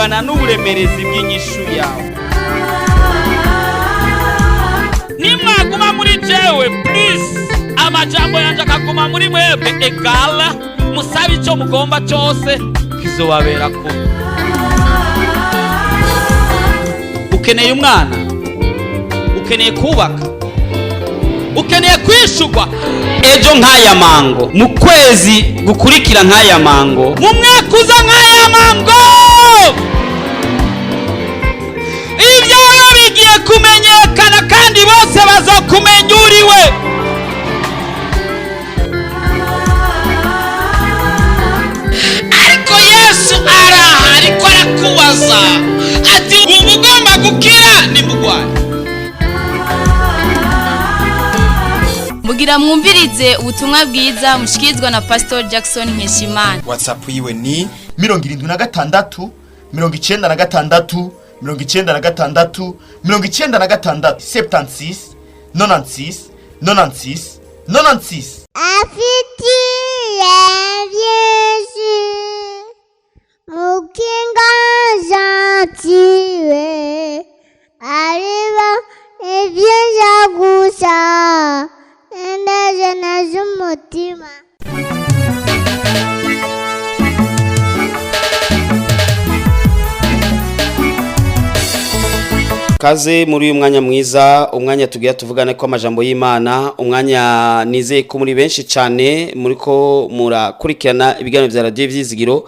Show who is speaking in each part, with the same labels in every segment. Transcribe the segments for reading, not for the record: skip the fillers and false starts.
Speaker 1: Bungana n'uburemerezi bw'inyishu yawe. Nimwaguma muri jewe, please, amajambo yanjye akaguma muri mwebwe, egala musabe icyo mugomba cyose, kizobabera kuba. Ukeneye umwana, ukeneye kubaka, ukeneye kwishurwa ejo nk'aya mango, mu kwezi gukurikira nk'aya mango, mu mwaka uza nk'aya mango. Ibyawe bigiye kumenyekana kandi bose bazokumenya uriwe. Ariko Yesu araha, ariko arakubaza ati: "Uba ugomba gukira nimugwaye?"
Speaker 2: Mugira mwumvirize ubutumwa bwiza mushikirizwa na Pastor Jackson Nkeshimana.
Speaker 3: WhatsApp yiwe ni
Speaker 4: 76 96 96 96, 76 96 96 96.
Speaker 5: Afitiye byinshi mukinga gentile, ariba ibyiza gusa indeje z'umutima.
Speaker 6: Kaze muri uyu mwanya mwiza, umwanya tugira tuvugane ko amajambo y'Imana, umwanya nizeye ko muri benshi cyane muri ko murakurikirana ibiganiro bya Radio Ivyizigiro.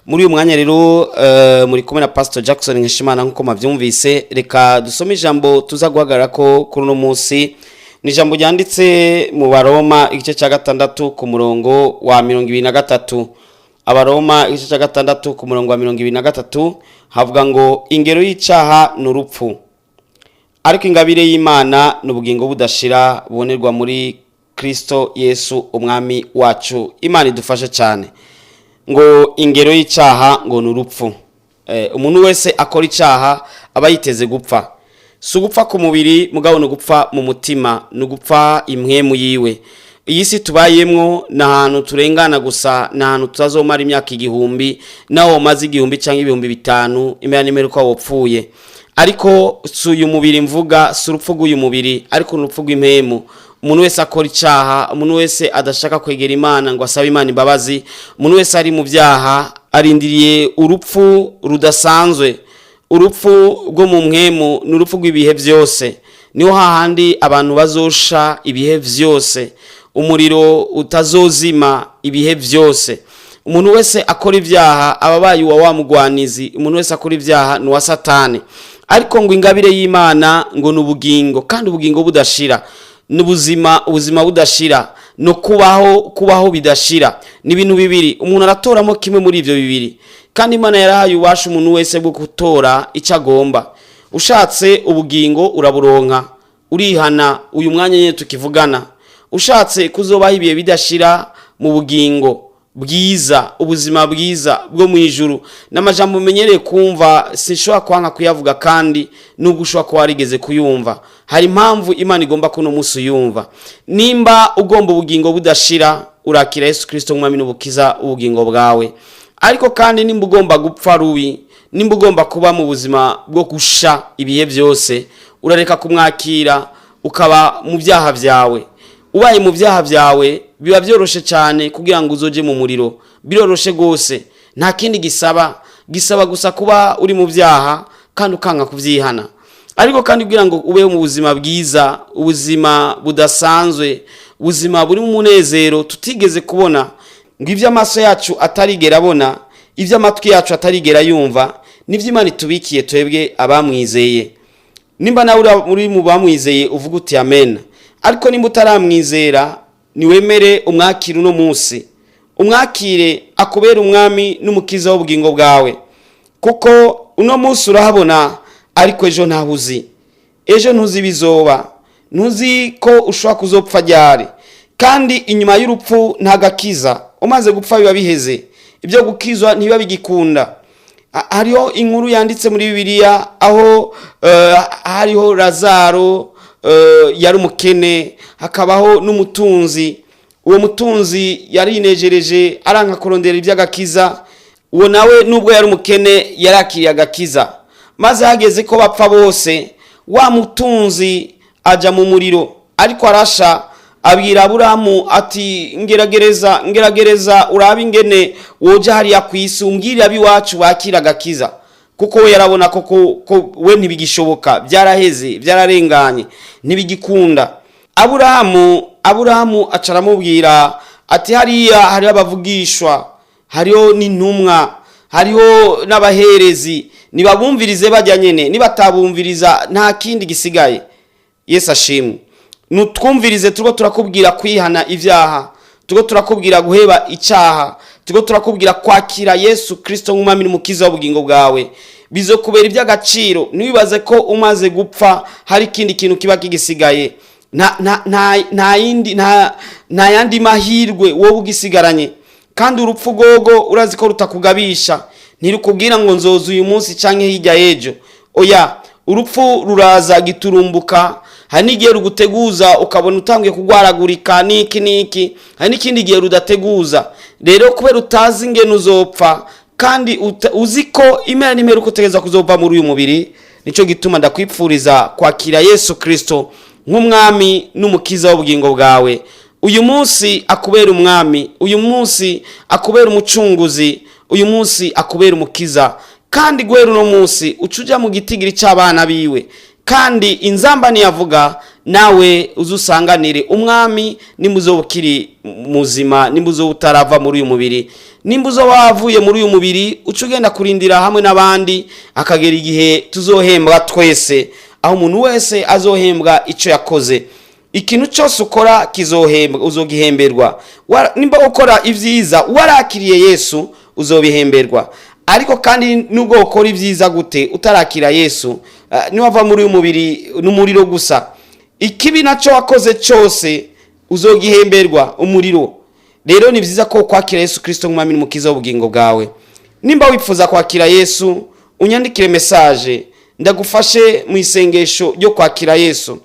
Speaker 6: Muri uyu mwanya rero muri kumwe na Pastor Jackson Nkeshimana nkuko mavyumvise. Reka dusome ijambo tuza guhagarara ko kuri uno munsi. Ni ijambo ryanditse mu Baroma, igice cya 6, ku murongo wa 23. Abaroma, igice cya 6, ku murongo wa 23, havuga ngo: "Ingero y'icaha ni urupfu, ariko ingabire y'Imana ni ubugingo budashira bubonerwa muri Kristo Yesu Umwami wacu." Imana idufashe cyane. Ngo ingero y'icaha ngo ni urupfu. Umuntu wese akora icaha aba yiteze gupfa. Si ugupfa ku mubiri, mugabo ni ugupfa mu mutima, ni ugupfa impwemu yiwe. Iyi si tubayemwo ni ahantu turengana gusa, ni ahantu tutazomara imyaka 1000. Naho umaze 1000 cyangwa 5000, imera n'imera uko wapfuye. Ariko si uyu mubiri mvuga, si urupfu rw'uyu mubiri, ariko ni urupfu rw'impemu. Umuntu wese akora icaha, umuntu wese adashaka kwegera Imana ngo asabe Imana imbabazi, umuntu wese ari mu byaha arindiriye urupfu rudasanzwe, urupfu rwo mu mpwemu. Ni urupfu rw'ibihe byose, niho hahandi abantu bazosha ibihe byose, umuriro utazozima ibihe byose. Umuntu wese akora ibyaha aba abaye uwa wa mugwanizi. Umuntu wese akora ibyaha ni uwa Satani. Ariko ngo ingabire y'Imana ngo ni ubugingo, kandi ubugingo budashira, ni ubuzima, ubuzima budashira, no kubaho, kubaho bidashira. Ni ibintu bibiri, umuntu aratoramo kimwe muri ibyo bibiri. Kandi Imana yarahaye ububasha umuntu wese bwo gutora icyo agomba. Ushatse ubugingo uraburonka, urihana uyu mwanya nyine tukivugana. Ushatse kuzobaho ibihe bidashira mu bugingo bwiza, ubuzima bwiza bwo mu ijuru, n'amajambo umenyereye kumva, sinshobora kwanga kuyavuga. Kandi nubwo ushobora kuba warigeze kuyumva, hari impamvu Imana igomba kuno munsi uyumva. Nimba ugomba ubugingo budashira, urakira Yesu Kirisito nk'Umwami n'Ubukiza ubugingo bwawe. Ariko kandi nimba ugomba gupfa rubi, nimba ugomba kuba mu buzima bwo gusha ibihe byose, urareka kumwakira ukaba mu byaha byawe. Ubaye mu byaha byawe biba byoroshe cyane kugira ngo uzoje mu muriro. Biroroshe rwose, nta kindi gisaba, gisaba gusa kuba uri mu byaha kandi ukanga kubyihana. Ariko kandi kugira ngo ubeho mu buzima bwiza, ubuzima budasanzwe, ubuzima buri mu munezero tutigeze kubona, ngo ibyo amaso yacu atarigera abona, ibyo amatwi yacu atarigera yumva, nibyo Imana itubikiye twebwe abamwizeye. Nimba nawe uri mu bamwizeye, uvuga uti: "Amen." Ariko nimba utaramwizera, niwemere umwakire uno munsi, umwakire akubere Umwami n'Umukiza w'ubugingo bwawe, kuko uno munsi urahabona, ariko ejo ntaho uzi. Ejo ntuzi ibizoba, ntuzi ko ushobora kuzopfa ryari. Kandi inyuma y'urupfu nta gakiza. Umaze gupfa biba biheze, ibyo gukizwa ntibiba bigikunda. Hariho inkuru yanditse muri Bibiliya aho hariho Lazaro, yari umukene, hakabaho n'umutunzi. Uwo mutunzi yarinejereje, aranka kurondera iby'agakiza. Uwo nawe nubwo yari umukene yarakiriye agakiza. Maze hageze ko bapfa bose, wa mutunzi aja mu muriro, ariko arasha, abwira Aburahamu ati: "Ngeragereza, ngeragereza urabe ingene woja hariya ku isi, umbwirire ab'iwacu bakira agakiza." Kuko we yarabona ko we ntibigishoboka, byaraheze, byararenganye, ntibigikunda. Aburahamu aca aramubwira ati: "Hariya hariho abavugishwa, hariho n'intumwa, hariho n'abaherezi, nibabumvirize bajya nyene, nibatabumviriza nta kindi gisigaye." Yesu ashimwe. Nutwumvirize, turiko turakubwira kwihana ibyaha, turiko turakubwira guheba icyaha, turiko turakubwira kwakira Yesu Kristo nk'umwami n'umukiza w'ubugingo bwawe. Bizokubera iby'agaciro. Ntiwibaze ko umaze gupfa hari ikindi kintu kiba kigisigaye. Nta yindi, nta yandi mahirwe wowe ugisigaranye. Kandi urupfu gogo urazi ko rutakugabisha, ntirukubwira ngo nzoza uyu munsi canke hirya y'ejo. Oya, urupfu ruraza giturumbuka. Hari n'igihe ruguteguza, ukabona utangiye kugwaragurika n'iki n'iki. Hari n'ikindi gihe rudateguza. Rero kubera utazi ingene uzopfa, kandi uzi ko impera n'impera uko utegereza kuzova muri uyu mubiri, nico gituma ndakwipfuriza kwakira Yesu Kristo nk'umwami n'umukiza w'ubugingo bwawe. Uyu munsi akubera umwami, uyu munsi akubera umucunguzi, uyu munsi akubera umukiza. Kandi guhera uno munsi uca uja mu gitigiri c'abana biwe. Kandi inzamba niyavuga, nawe uzusanganire umwami, nimba uzoba ukiri muzima, nimba uzoba utarava muri uyu mubiri. Nimba uzoba wavuye muri uyu mubiri, uca ugenda kurindira hamwe n'abandi, akagera igihe tuzohembwa twese, aho umuntu wese azohembwa ico yakoze. Ikintu cyose ukora kizohembwa, uzogihemberwa. Nimba ukora ibyiza warakiriye Yesu, uzobihemberwa. Ariko kandi nubwo ukora ibyiza gute utarakira Yesu, niwava muri uyu mubiri n'umuriro gusa. Ikibi nacyo wakoze cyose uzogihemberwa umuriro. Rero ni byiza ko kwakira Yesu Kristo nk'umwami n'umukiza w'ubugingo bwawe. Nimba wifuza kwakira Yesu, unyandikire message, ndagufashe mu isengesho ryo kwakira Yesu.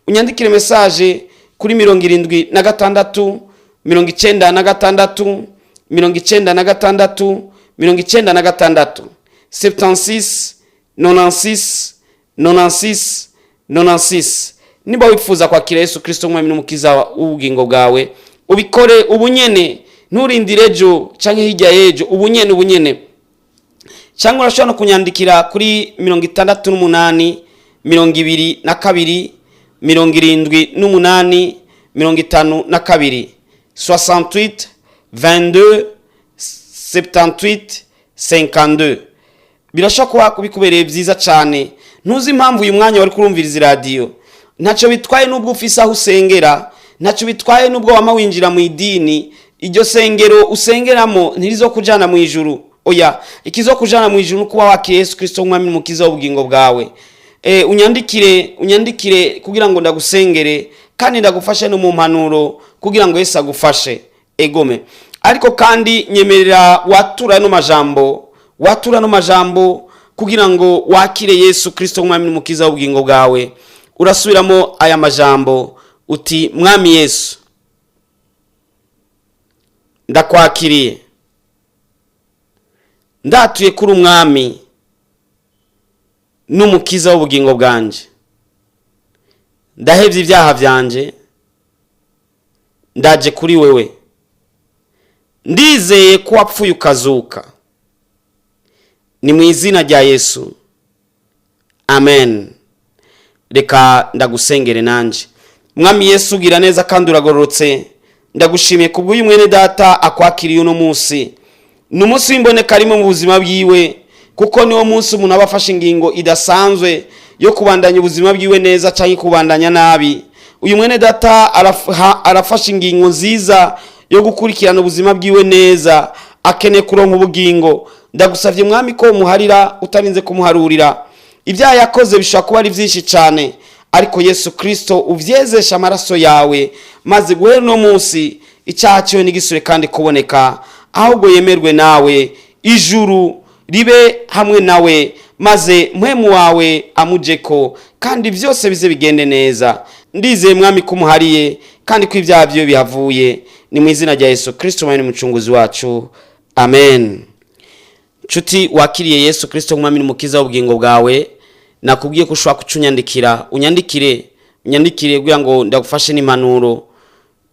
Speaker 6: Unyandikire message kuri 76 96 96 96, 76 96 96 96. Niba wifuza kwakira Yesu Kristo nk'umwami n'umukiza w'ubugingo bwawe, ubikore ubunyene, nturindire ejo canke hirya y'ejo, ubunyene, ubunyene. Cyangwa urashobora no kunyandikira kuri 68 22 78 52, 68 22 78 52. Birashobora kuba bikubereye byiza cyane. Ntuzi impamvu uyu mwanya wari kurumviriza iradiyo. Ntacyo bitwaye n'ubwo ufise aho usengera, ntacyo bitwaye n'ubwo wama winjira mu idini. Iryo sengero usengeramo ntirizo kujana mu ijuru. Oya, ikizo kujana mu ijuru ni kuba wakiriye Yesu Kristo nk'umwami n'umukiza w'ubugingo bwawe. Unyandikire, unyandikire kugira ngo ndagusengere kandi ndagufashe no mu mpanuro kugira ngo Yesu agufashe. Egome. Ariko kandi nyemerera watura no majambo, watura no majambo kugira ngo wakire Yesu Kristo nk'umwami n'umukiza w'ubugingo bwawe. Urasubiramo aya majambo uti: "Mwami Yesu, ndakwakiriye, ndatuye kuri umwami n'umukiza w'ubugingo bwanje. Ndahevye ibyaha vyanje, ndaje kuri wewe. Ndizeye ko wapfuye ukazuka. Ni mu izina rya Yesu, amen." Reka ndagusengere nanje. Mwami Yesu, ugira neza kandi uragororotse. Ndagushimiye kubw'uyu mwene data akwakiriye uno munsi. Ni umunsi w'imboneka rimwe mu buzima bwiwe, kuko niwo munsi umuntu aba afashe ingingo idasanzwe yo kubandanya ubuzima bwiwe neza cyangwa kubandanya nabi. Uyu mwene data arafashe ingingo nziza yo gukurikirana ubuzima bwiwe neza, akeneye kuronka ubugingo. Ndagusavye Mwami ko umuharira utarinze kumuharurira. Ibyaha yakoze bishobora kuba ari byinshi cyane, ariko Yesu Kristo uvyezesha amaraso yawe, maze guhera uno munsi icyaha cyiwe ntigisure kandi kuboneka, ahubwo yemerwe nawe, ijuru ribe hamwe nawe, maze mpwemu wawe amujeko, kandi byose bize bigende neza. Ndizeye Mwami ko umuhariye kandi ko ibyaha byiwe bihavuye. Ni mu izina rya Yesu Kristo mwene mucunguzi wacu, amen. Nshuti wakiriye Yesu Kirisito nk'umwami n'umukiza w'ubugingo bwawe, nakubwiye ko ushobora kucunyandikira. Unyandikire, unyandikire kugira ngo ndagufashe n'impanuro.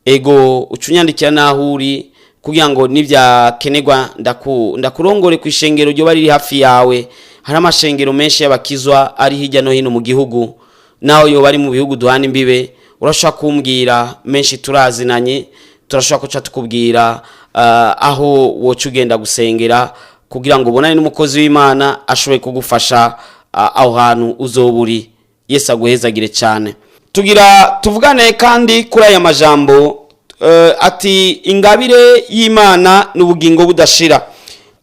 Speaker 6: Ego, ucunyandikira n'aho uri kugira ngo nibyakenerwa ndakurongore ku ishengero ryoba riri hafi yawe. Hari amashengero menshi y'abakizwa ari hirya no hino mu gihugu, naho yoba ari mu bihugu duhana imbibe. Urashobora kumbwira menshi, turazinanye, turashobora kuca tukubwira aho woca ugenda gusengera kugira ngo ubonane n'umukozi w'Imana ashoboye kugufasha aho hantu uzoba uri. Yesu aguhezagire cyane. Tugira tuvugane kandi kuri aya majambo ati ingabire y'Imana n'ubugingo budashira.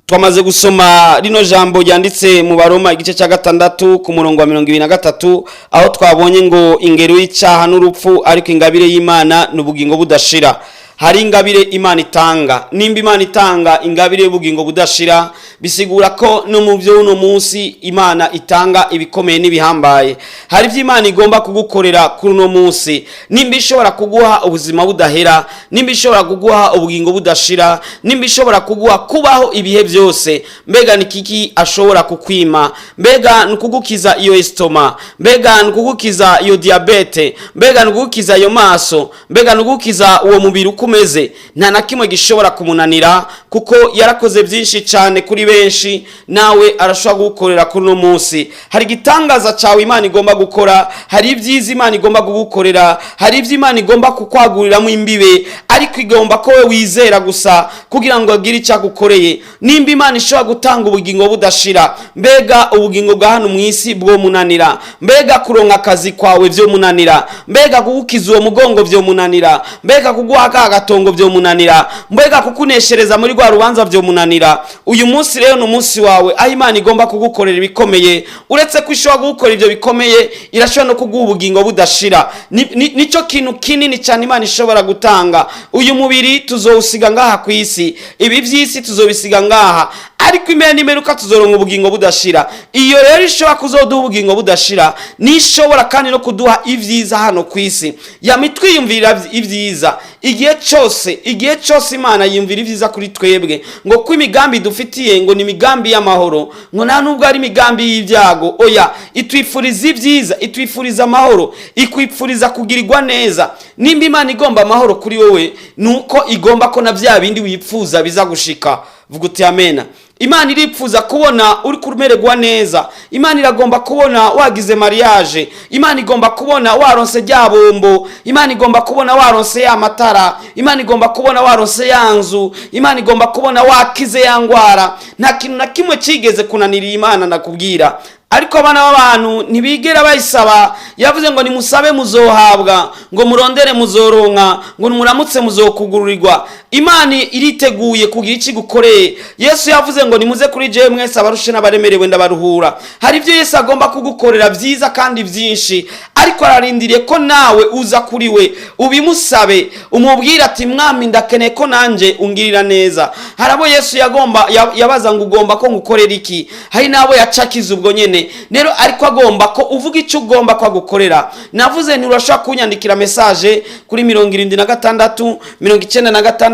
Speaker 6: Twamaze gusoma rino jambo ryanditse mu Baroma igice cya 6 ku murongo wa 23, aho twabonye ngo ingero y'icyaha n'urupfu, ariko ingabire y'Imana n'ubugingo budashira. Hari ingabire Imana itanga. Nimba Imana itanga ingabire y'ubugingo budashira, bisigura ko no mu byo uno munsi Imana itanga ibikomeye n'ibihambaye. Hari ibyo Imana igomba kugukorera kuri uno munsi. Nimba ishobora kuguha ubuzima budahera, nimba ishobora kuguha ubugingo budashira, nimba ishobora kuguha kubaho ibihe byose, mbega ni kiki ashobora kukwima? Mbega ni ukugukiza iyo estoma? Mbega ni ukugukiza iyo diyabete? Mbega ni ukugukiza ayo maso? Mbega ni ukugukiza uwo mubiri uko umeze? Nta na kimwe gishobora kumunanira, kuko yarakoze byinshi cyane kuri benshi, nawe arashobora kugukorera kuri uno munsi. Hari igitangaza cyawe Imana igomba gukora, hari ibyiza Imana igomba kugukorera, hari ibyo Imana igomba kukwaguriramo imbibe, ariko igomba ko we wizera gusa kugira ngo agire icyo agukoreye. Nimba Imana ishobora gutanga ubugingo budashira, mbega ubugingo bwa hano mu isi bwo munanira? Mbega kuronka akazi kwawe byo munanira? Mbega kugukiza uwo mugongo byo munanira? Mbega kuguha ka gatongo byo munanira? Mbega kukuneshereza muri rwa rubanza byo munanira? Uyu munsi rero ni umunsi wawe aho Imana igomba kugukorera ibikomeye. Uretse ko ishobora kugukora ibyo bikomeye, irashobora no kuguha ubugingo budashira. Nicyo kintu kinini cyane Imana ishobora gutanga. Uyu mubiri tuzowusiga ngaha ku isi, ibi by'isi tuzobisiga ngaha, ariko imena n'imeruka tuzoronka ubugingo budashira. Iyo rero ishobora kuzoduha ubugingo budashira, nishobora kandi no kuduha ibyiza hano ku isi. Yama twiyumvira ibyiza igihe cyose. Igihe cyose Imana yiyumvira ibyiza kuri twebwe, ngo ko imigambi dufitiye ngo ni imigambi y'amahoro, ngo nta nubwo ari imigambi y'ibyago. Oya, itwifuriza ibyiza, itwifuriza amahoro, ikwifuriza kugirirwa neza. Nimba Imana igomba amahoro kuri wowe, ni uko igomba ko na bya bindi wipfuza biza gushika. Vuga uti amena. Imana iripfuza kubona uri kumererwa neza. Imana iragomba kubona wagize mariage. Imana igomba kubona waronse rya bombo. Imana igomba kubona waronse ya matara. Imana igomba kubona waronse ya nzu. Imana igomba kubona wakize ya ngwara. Nta kintu na kimwe kigeze kunanira Imana, ndakubwira. Ariko abana b'abantu ntibigera bayisaba. Yavuze ngo nimusabe muzohabwa, ngo murondere muzoronka, ngo muramutse muzokugururirwa. Imana iriteguye kugira icyo igukoreye. Yesu yavuze ngo nimuze kuri jewe mwese abarushe n'abaremerewe, ndabaruhura. Hari ibyo Yesu agomba kugukorera byiza kandi byinshi, ariko ararindiriye ko nawe uza kuri we ubimusabe, umubwire ati mwami, ndakeneye ko nanjye ungirira neza. Hari abo Yesu yagomba yabaza ngo ugomba ko ngukorera iki? Hari n'abo yacakiza ubwo nyene. Rero ariko agomba ko uvuga icyo ugomba ko agukorera. Navuze nti urashobora kunyandikira message kuri 76 96 96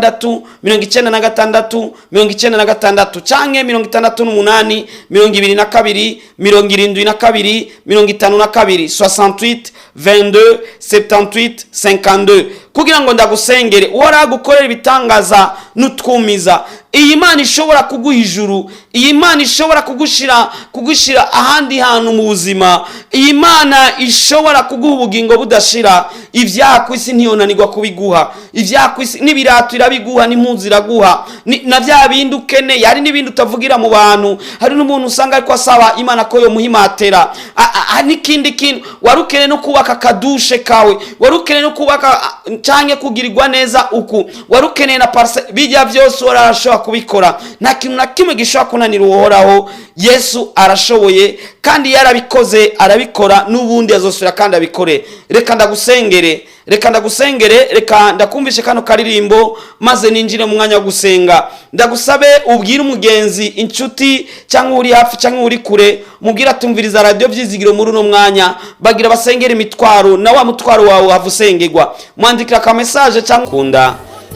Speaker 6: 96, canke 68 22 72 52, 68 22 78 52, kugira ngo ndagusengere uhoraho gukorera ibitangaza n'utwumiza. Iyi Mana ishobora kuguha ijuru, iyi Mana ishobora kugushira ahandi hantu mu buzima, iyi Mana ishobora kuguha ubugingo budashira. Ibyaha ku isi ntiyonanirwa kubiguha. Ibyaha ku isi n'ibirato irabiguha, n'impuzu iraguha, na bya bindi ukeneye. Hari n'ibindi utavugira mu bantu. Hari n'umuntu usanga ariko asaba Imana ko yomuhimatera. Hari n'ikindi kintu wari ukeneye, no kubaka akadushe kawe, wari ukeneye no kubaka canke kugirirwa neza uku, wari ukeneye na parcelle. Bijya byose arashobora kubikora. Nta kintu na kimwe gishobora kunanira Uhoraho. Yesu arashoboye, kandi yarabikoze, arabikora, n'ubundi azosubira kandi abikore. Reka ndagusengere, reka ndagusengere, reka ndakumvishe kano karirimbo maze ninjire mu mwanya wo gusenga. Ndagusabe ubwire umugenzi, inshuti, cyangwa uri hafi cyangwa uri kure, mubwire atumviriza radiyo Byizigiro muri uno mwanya, bagira basengera imitwaro, na wa mutwaro wawe wava usengerwa. Mwandikira ka message cyangwa kunda.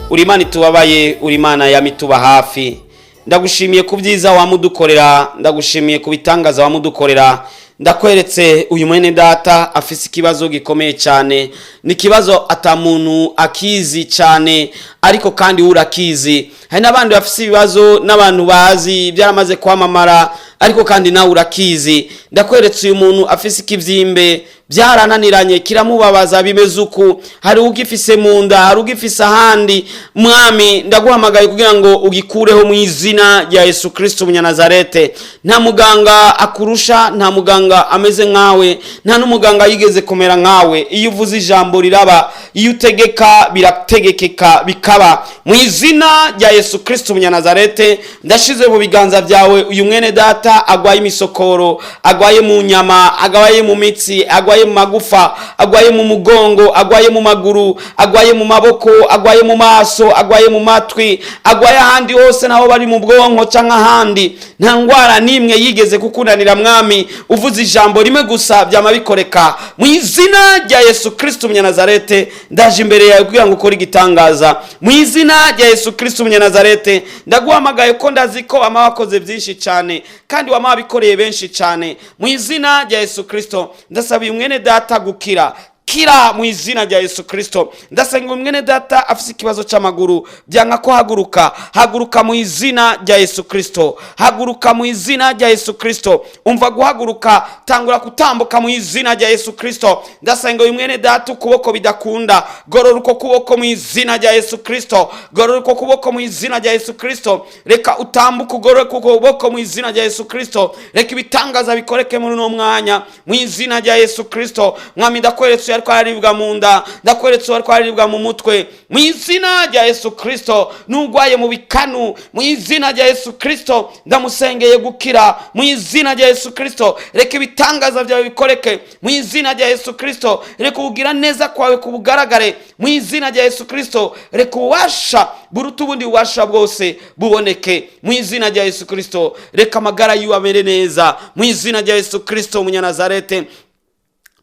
Speaker 6: Uri Imana itubabaye, uri Imana yamituba hafi. Ndagushimiye ku byiza wamudukorera, ndagushimiye ku bitangaza wamudukorera. Ndakweretse uyu mwene data afise ikibazo gikomeye cyane, ni ikibazo atamuntu akizi cyane, ariko kandi we urakizi. Hari n'abandi bafise ibibazo n'abantu bazi byaramaze kwamamara, ariko kandi nawe urakizi. Ndakweretse uyu muntu afise ikibyimbe, byarananiranye, kiramubabaza, bimeze uku. Hari ugifise mu nda, hari ugifise ahandi. Mwami, ndaguhamagaye kugira ngo ugikureho mu izina rya Yesu Kristo Umunyanazarete. Nta muganga akurusha, nta muganga ameze nkawe, nta n'umuganga yigeze kumera nkawe. Iyo uvuze ijambo riraba, iyo utegeka birategekeka bikaba. Mu izina rya Yesu Kristo Umunyanazarete, ndashize mu biganza byawe uyu mwene data agwaye imisokoro, agwaye mu nyama, agwaye mu mitsi, agwaye mu magufa, agwaye mu mugongo, agwaye mu maguru, agwaye mu maboko, agwaye mu maso, agwaye mu matwi, agwaye ahandi hose naho bari mu bwonko canke ahandi. Nta ngwara n'imwe yigeze kukunanira, Mwami. Uvuze ijambo rimwe gusa byama bikoreka. Mu izina rya Yesu Kristo Umunyanazarete, ndaje imbere yawe kugira ngo ukore igitangaza. Mu izina rya Yesu Kristo Umunyanazarete, ndaguhamagaye ko ndazi ko wama wakoze byinshi cyane kandi wama wabikoreye benshi cyane. Mu izina rya Yesu Kristo, ndasaba uyu mwene data gukira. Kira mu izina rya Yesu Kristo. Ndasenga mwene data afise ikibazo c'amaguru, byanka ko haguruka. Haguruka mu izina rya Yesu Kristo, haguruka mu izina rya Yesu Kristo. Umva guhaguruka, tangura kutambuka mu izina rya Yesu Kristo. Ndasenga uyu mwene data ukuboko bidakunda, gorora uko kuboko mu izina rya Yesu Kristo, gorora uko kuboko mu izina rya Yesu Kristo. Reka utambuke, ugorore uko kuboko mu izina rya Yesu Kristo. Reka ibitangaza bikoreke muri uno mwanya mu izina rya Yesu Kristo. Mwami, ndakweretse uyu ariko araribwa mu nda, ndakweretse uwo ariko araribwa mu mutwe mu izina rya Yesu Kristo, n'ugwaye mu bikanu mu izina rya Yesu Kristo, ndamusengeye gukira mu izina rya Yesu Kristo. Reka ibitangaza byawe bikoreke mu izina rya Yesu Kristo. Reka ubugira neza kwawe kubugaragare mu izina rya Yesu Kristo. Reka ububasha buruta ubundi bubasha bwose buboneke mu izina rya Yesu Kristo. Reka amagara yiwe amere neza mu izina rya Yesu Kristo Umunyanazarete.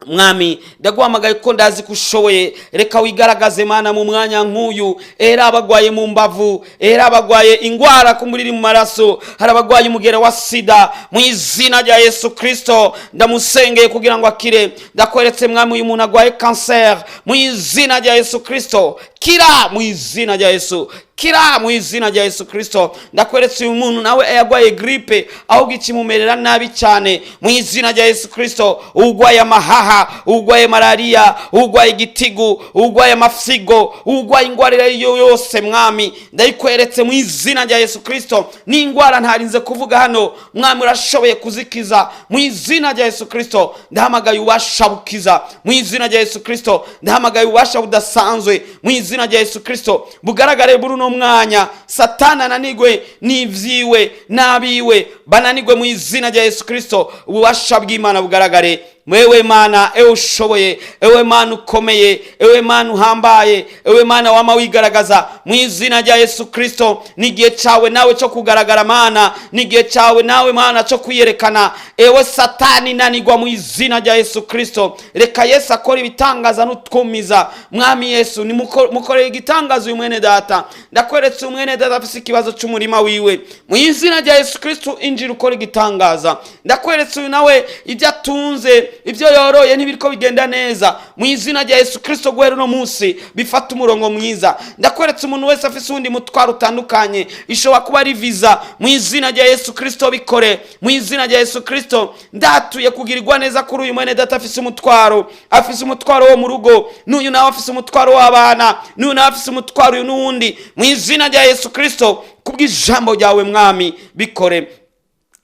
Speaker 6: Mwami, ndaguhamagaye ko ndazi ko ushoboye. Reka wigaragaze, Mana, mu mwanya nk'uyu. Era abagwaye mu mbavu, era abagwaye ingwara kumuriri mu maraso, hari abagwaye umugera wa sida, mu izina rya Yesu Kristo ndamusengeye kugira ngo akire. Ndakweretse, Mwami, uyu muntu agwaye kanseri, mu izina rya Yesu Kristo kira, mu izina rya Yesu kira, mu izina rya Yesu Kristo. Ndakweretse uyu muntu nawe yagwaye gripe, ahubwo ikimumerera nabi cyane, mu izina rya Yesu Kristo. Ugwaye amahaha, ugwaye malariya, ugwaye igitigu, ugwaye amafyigo, ugwaye ingwara iyo ari yo yose, Mwami, ndayikweretse mu izina rya Yesu Kristo. N'ingwara ntarinze kuvuga hano, Mwami, urashoboye kuzikiza. Mu izina rya Yesu Kristo ndahamagaye ububasha bukiza. Mu izina rya Yesu Kristo ndahamagaye ububasha budasanzwe. Mu izina rya Yesu Kristo bugaragare buri uno mwanya. Satani ananigwe n'ivyiwe n'abiwe bananigwe mu izina rya Yesu Kristo. Ububasha bw'Imana bugaragare. Mwewe Mana, ewe ushoboye, ewe Mana ukomeye, ewe Mana uhambaye, ewe Mana wama wigaragaza, mu izina rya Yesu Kristo n'igihe cyawe nawe cyo kugaragara, Mana, n'igihe cyawe nawe, Mana, cyo kwiyerekana. Ewe Satani, nanigwa mu izina rya Yesu Kristo. Reka Yesu akora ibitangaza n'utwumiza. Mwami Yesu, mukoreye igitangaza uyu mwene data. Ndakweretse umwene data afise ikibazo cy'umurima wiwe, mu izina rya Yesu Kristo injira ukora igitangaza. Ndakweretse uyu nawe ibyo atunze, ibyo yoroye ntibiriko bigenda neza, mu izina rya Yesu Kristo guhera uno munsi bifata umurongo mwiza. Ndakweretse umuntu wese afise uwundi mutwaro utandukanye, ishobora kuba ari viza, mu izina rya Yesu Kristo bikore. Mu izina rya Yesu Kristo ndatuye kugirirwa neza kuri uyu mwene data afise umutwaro, afise umutwaro wo mu rugo, n'uyu nawe afise umutwaro w'abana, n'uyu nawe afise umutwaro, uyu n'uwundi, mu izina rya Yesu Kristo, kubw'ijambo ryawe, Mwami, bikore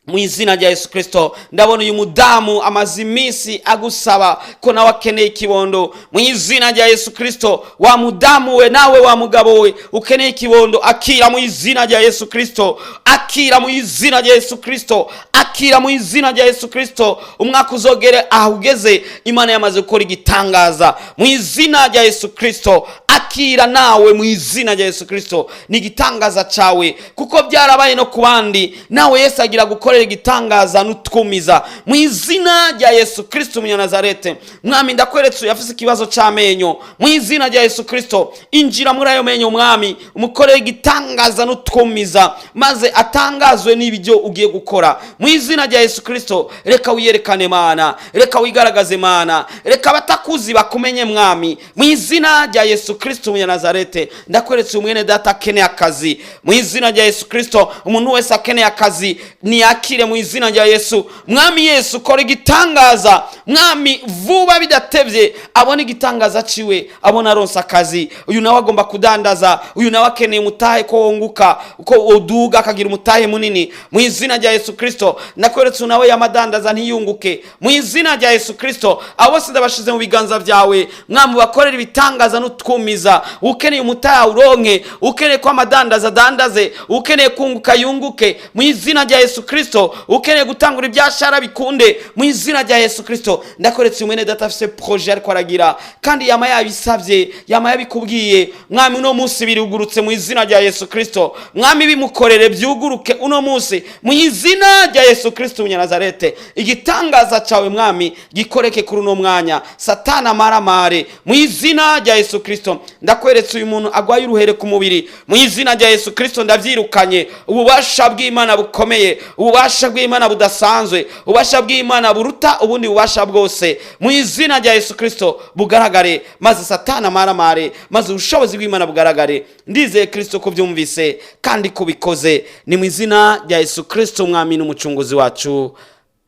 Speaker 6: mu izina rya Yesu Kristo. Ndabona uyu mudamu amaze iminsi agusaba ko nawe akeneye ikibondo. Mu izina rya Yesu Kristo, wa mudamu we, nawe wa mugabo we ukeneye ikibondo, akira mu izina rya Yesu Kristo, akira mu izina rya Yesu Kristo, akira mu izina rya Yesu Kristo. Umwaka uzogere aho ugeze Imana yamaze gukora igitangaza mu izina rya Yesu Kristo. Akira nawe mu izina rya Yesu Kristo, ni igitangaza cawe, kuko byarabaye no ku bandi. Nawe Yesu agira gukorera igitangaza n'utwumiza mu izina rya Yesu Kristo Umunyanazarete. Mwami, ndakweretse uyu afise ikibazo c'amenyo. Mu izina rya Yesu Kristo, injira muri ayo menyo Mwami, umukorere igitangaza n'utwumiza, maze atangazwe n'ibyo ugiye gukora mu izina rya Yesu Kristo. Reka wiyerekane Mana, reka wigaragaze Mana, reka abatakuzi bakumenye Mwami, mu izina rya Yesu Kristo Umunyanazarete. Ndakweretse umwene data akeneye akazi mu izina rya Yesu Kristo. Umuntu wese akeneye akazi niyakire mu izina rya Yesu. Mwami Yesu, kora igitangaza Mwami, vuba bidatevye abone igitangaza ciwe, abone aronse akazi. Uyu nawe agomba kudandaza, uyu nawe akeneye umutahe ko wunguka, ko uduga akagira umutahe munini mu izina rya Yesu Kristo. Ndakweretse nawe yamadandaza ntiyunguke mu izina rya Yesu Kristo. Abo bose ndabashize mu biganza byawe Mwami, bakorera ibitangaza n'utwumiza. Ukeneye umutahe uronke, ukeneye ko amadandaza adandaze, ukeneye kunguka yunguke mu izina rya Yesu Kristo, ukeneye gutangura ibyashara bikunde mu izina rya Yesu Kristo. Ndakweretse umwene data afise projet ariko aragira, kandi yama yabisabye, yama yabikubwiye Mwami. Uno munsi birugurutse mu izina rya Yesu Kristo. Mwami, bimukorere byuguruke uno munsi mu izina rya Yesu Kristo Umunyanazarete. Igitangaza cawe Mwami gikoreke kuri uno mwanya, Satana amaramare mu izina rya Yesu Kristo. Ndakweretse uyu muntu agwaye uruhere ku mubiri mu izina rya Yesu Kristo, ndavyirukanye. Ububasha bw'Imana bukomeye, ububasha bw'Imana budasanzwe, ububasha bw'Imana buruta ubundi bubasha bwose mu izina rya Yesu Kristo bugaragare, maze Satana amaramare, maze ubushobozi bw'Imana bugaragare. Ndizeye Kristo ko byumvise kandi kubikoze, ni mu izina rya Yesu Kristo Umwami n'Umucunguzi wacu,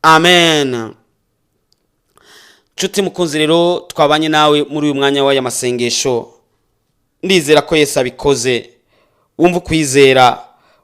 Speaker 6: amen. Nshuti mukunzi rero twabanye nawe muri uyu mwanya w'aya masengesho, ndizera ko Yesu abikoze. Wumva ukwizera,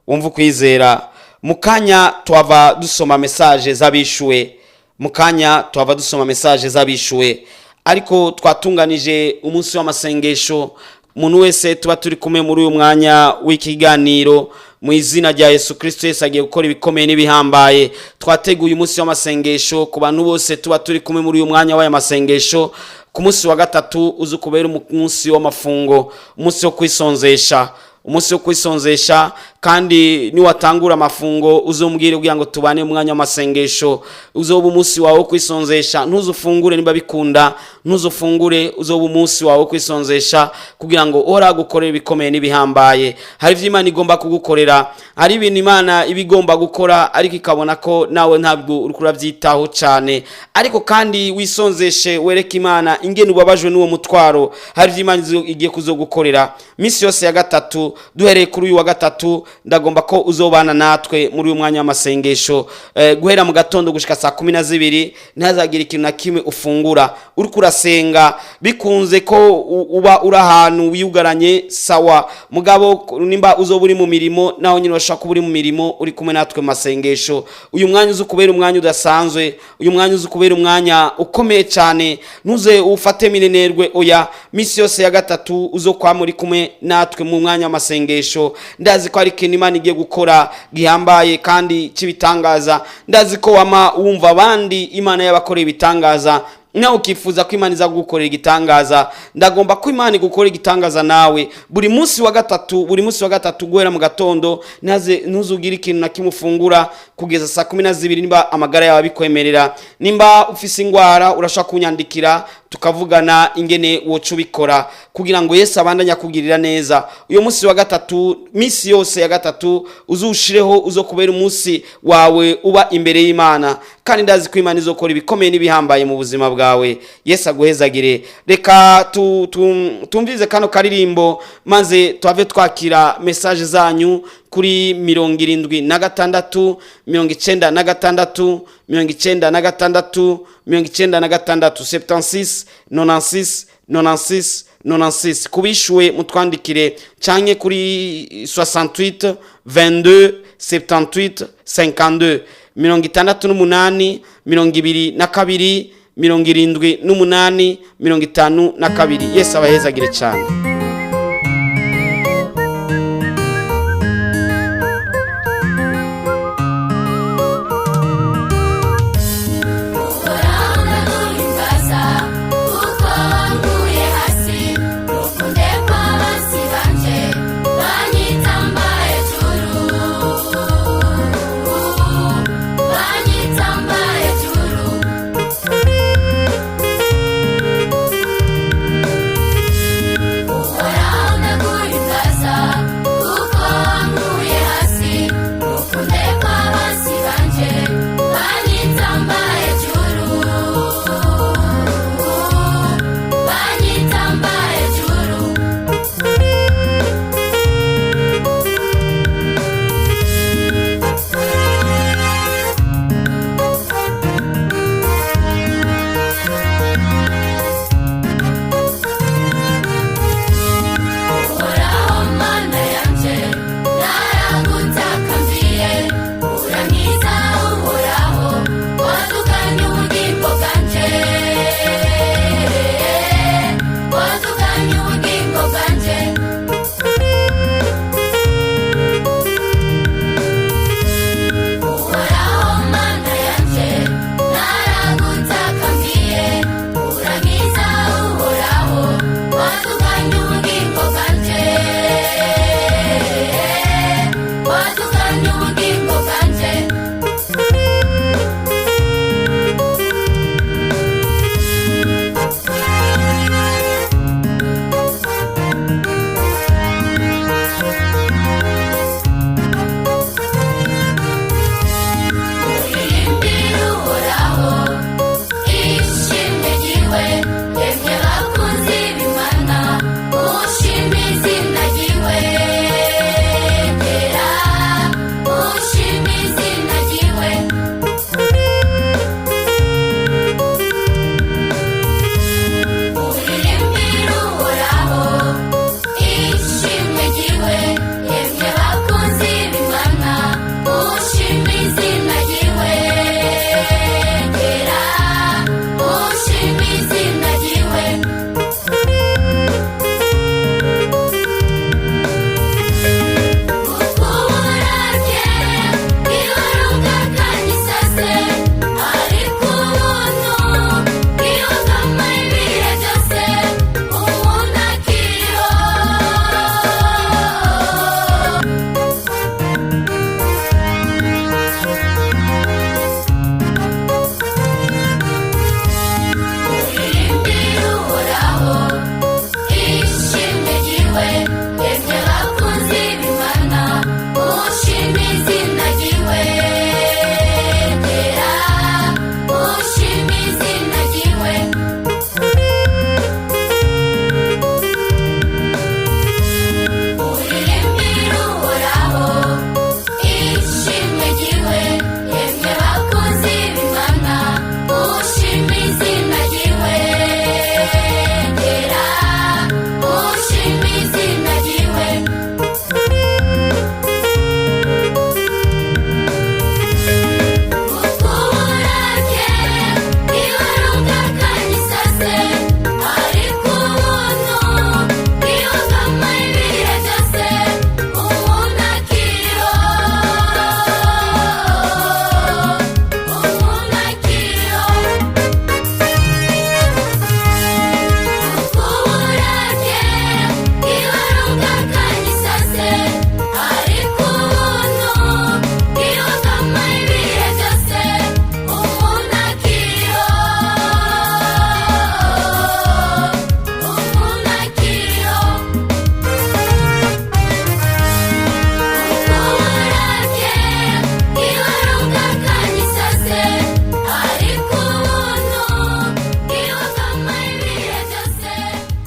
Speaker 6: wumva ukwizera. Mu kanya twava dusoma message z'abishuwe, mu kanya twava dusoma message z'abishuwe, ariko twatunganije umunsi w'amasengesho. Umuntu wese tuba turi kumwe muri uyu mwanya w'ikiganiro, mu izina rya Yesu Kristo, Yesu agiye gukora ibikomeye n'ibihambaye. Twateguye umunsi w'amasengesho ku bantu bose tuba turi kumwe muri uyu mwanya w'aya masengesho. Ku munsi wa gatatu uzi kubera umunsi w'amafungo, umunsi wo kwisonzesha, umunsi wo kwisonzesha. Kandi niwatangura amafungo uzombwire kugira ngo tubane umwanya w'amasengesho. Uzoba umunsi wawe wo kwisonzesha, ntuzufungure niba bikunda, ntuzufungure. Uzoba umunsi wawe wo kwisonzesha kugira ngo uhora gukorera ibikomeye n'ibihambaye. Hari ivyo Imana igomba kugukorera, hari ibintu Imana iba igomba gukora, ariko ikabona ko nawe ntabwo uriko urabyitaho cyane. Ariko kandi wisonzeshe, wereke Imana ingene ubabajwe n'uwo mutwaro. Hari ivyo Imana igiye kuzogukorera minsi yose ya gatatu. Duhereye kuri uyu wa gatatu, ndagomba ko uzobana natwe muri uyu mwanya w'amasengesho, guhera mu gatondo gushika saa 12, ntihazagire ikintu na kimwe ufungura, uriko urasenga. Bikunze ko uba uri ahantu wiyugaranye, sawa. Mugabo nimba uzoba uri mu mirimo, naho nyine urashobora kuba uri mu mirimo uri kumwe natwe mu masengesho. Uyu mwanya uzi kubera umwanya udasanzwe, uyu mwanya uzi kubera umwanya ukomeye cyane, ntuze ufate minenerwe, oya. Misi yose ya gatatu uzokwama uri kumwe natwe mu mwanya w'amasengesho. Ndazi ko ari ikintu Imana igiye gukora gihambaye kandi cy'ibitangaza. Ndazi ko wama wumva abandi Imana y'abakoreye ibitangaza, nawe ukifuza ko Imana iza kugukorera igitangaza. Ndagomba ko Imana igukora igitangaza nawe buri munsi wa gatatu, buri munsi wa gatatu guhera mu gatondo, ntuzugire ikintu na kimwe ufungura kugeza saa 12, nimba amagara yawe abikwemerera. Nimba ufise ingwara, urashobora kunyandikira tukavugana ingene woca ubikora kugira ngo Yesu abandanye akugirira neza. Uyu munsi wa gatatu, minsi yose ya gatatu uzushireho, uzokubera umunsi wawe uba imbere y'Imana, kandi ndazi ko Imana izokora ibikomeye n'ibihambaye mu buzima bwawe. Yesu aguhezagire. Reka tumvize kano karirimbo, maze tuhave twakira message zanyu kuri 76 96 96 96, 76 96 96 96. Kubishuwe mutwandikire, canke kuri 68 22 78 52, 68 22 78 52. Yesu abahezagire cyane.
Speaker 2: Uhoraho ndaguhimbaza kuko wankuye hasi, ntukunde ko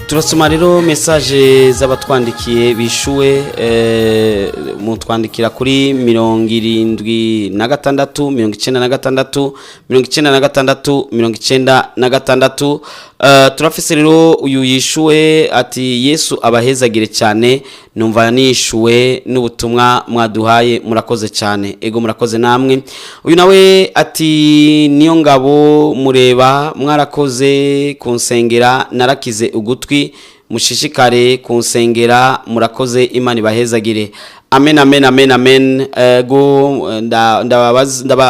Speaker 6: Turasoma rero message z'abatwandikiye bishuwe. Mutwandikira kuri 76 96 96 96. Turafise rero uyu yishuwe ati: "Yesu abahezagire cyane, numva nishuwe n'ubutumwa mwaduhaye, murakoze cyane." Ego, murakoze namwe. Uyu nawe ati: "Niyo ngabo mureba, mwarakoze kunsengera, narakize ugutwi, mushishikare kunsengera, murakoze, Imana ibahezagire." Amen, amen, amen, amen. Ego,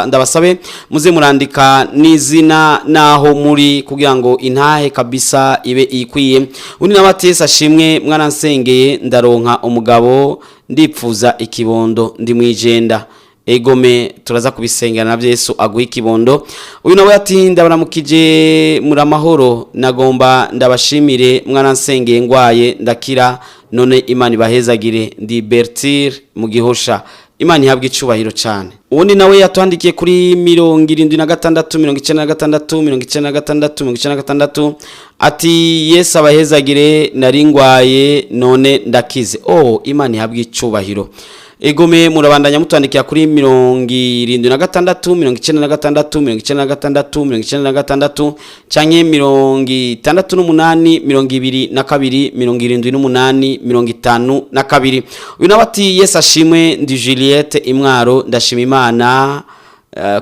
Speaker 6: ndabasabe muze murandika n'izina naho muri kugira ngo intahe kabisa ibe ikwiye. Undi nawe ati: "Yesu ashimwe, mwaransengeye ndaronka umugabo, ndipfuza ikibondo, ndi mwijenda." Egome, turaza kubisengera nabyo, Yesu aguha ikibondo. Uyu nawe ati: "Ndabaramukije, muri amahoro? Nagomba ndabashimire, mwaransengeye ngwaye ndakira, none Imana ibahezagire, ndi Bertir mu Gihosha." Imana ihabwa icubahiro cyane. Uwundi nawe yatwandikiye kuri 76 96 96 96 ati: "Yesu abahezagire, nari ngwaye none ndakize." Oh, Imana ihabwa icubahiro. Egome, murabandanya mutwandikira kuri 76 96 96 96 canke 68 22 78 52. Uyu nawe ati: "Yesu ashimwe, ndi Juliette Imwaro, ndashima Imana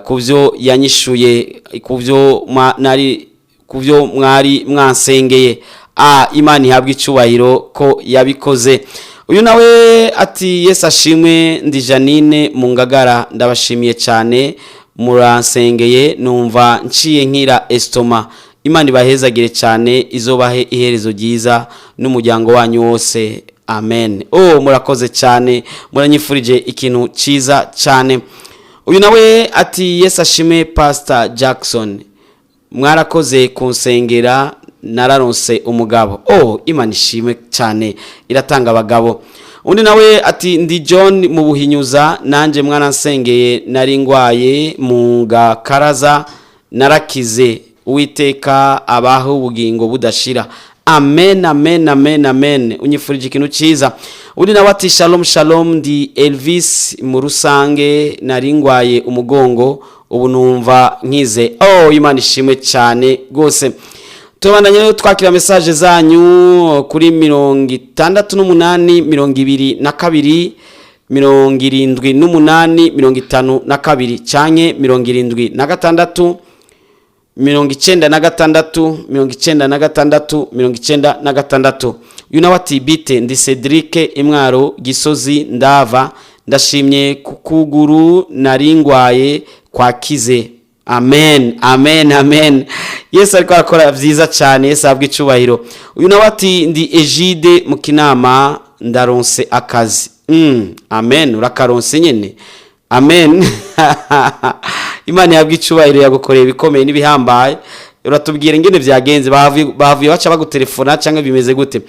Speaker 6: kuvyo yanyishuye kuvyo nari kuvyo mwari mwansengeye." Ah, Imana ihabwa icubahiro ko yabikoze. Uyu nawe ati: "Yesu ashimwe, ndi Janine mu Ngagara, ndabashimiye cyane, muransengeye numva nciye nkira estomac, Imana ibahezagire cyane, izobahe iherezo ryiza n'umuryango wanyu wose, amen." Oh, murakoze cyane, muranyifurije ikintu cyiza cyane. Uyu nawe ati: "Yesu ashime, Pastor Jackson, mwarakoze kunsengera, nararonse umugabo." Oh, Imana ishimwe cyane, iratanga abagabo. Undi nawe ati: "Ndi John mu Buhinyuza, nanjye mwaransengeye, nari ngwaye mu Gakaraza, narakize, Uwiteka abaho ubugingo budashira." Amen, amen, amen, amen, unyifurije ikintu cyiza. Undi nawe ati: "Shalom, shalom, ndi Elvis mu Rusange, nari ngwaye umugongo, ubu numva nkize." Oh, Imana ishimwe cyane rwose. Tubandanye rero twakira message zanyu kuri 68 22 78 52 canke 76 96 96 96. Uyu nawe ati: "Bite, ndi Cedric Imwaro Gisozi Ndava, ndashimye ku kuguru nari ngwaye kwakize." Amen, amen, amen. Yesu ariko arakora byiza cyane, Yesu ahabwa icubahiro. Uyu nawe ati: "Ndi Egide mu Kinama, ndaronse akazi." Amen, urakaronse nyene, amen. Imana ihabwa icubahiro, yagukoreye ibikomeye n'ibihambaye. Uratubwira ingene vyagenze, bahavuye baca bagutelefona cyangwa bimeze gute?